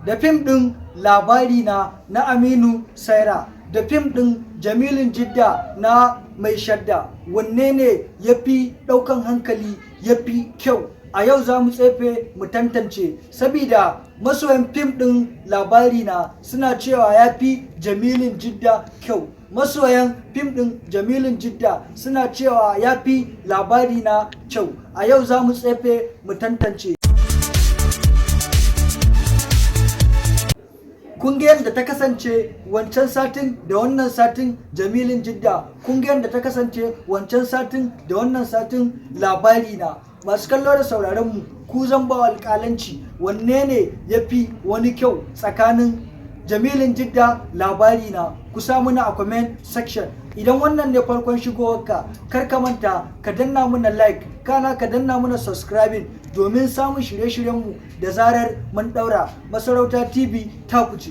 Da fim ɗin Labari Na na Aminu Saira da fim ɗin Jamilun Jidda na Mai Shadda, wanne ne ya fi ɗaukan hankali, ya fi kyau? A yau za mu tsefe mu tantance, sabida masoyan fim ɗin Labari Na suna cewa ya fi Jamilun Jidda kyau, masoyan fim ɗin Jamilun Jidda suna cewa ya fi Labari Na kyau. A yau za mu tsefe mu tantance. Kun ga yadda ta kasance wancan satin da wannan satin Jamilun Jidda, kun ga yadda ta kasance wancan satin da wannan satin Labari Na. Masu kallo da sauraron mu, ku zan ba alƙalanci, wanne ne ya fi wani kyau tsakanin Jamilun Jidda, Labari Na? Ku sa muna a comment section. Idan wannan ne farkon shigowarka, kar ka manta ka danna muna like, kana ka danna muna subscribing domin samun shirye-shiryenmu da zarar mun daura. Masarauta TV ta kuce.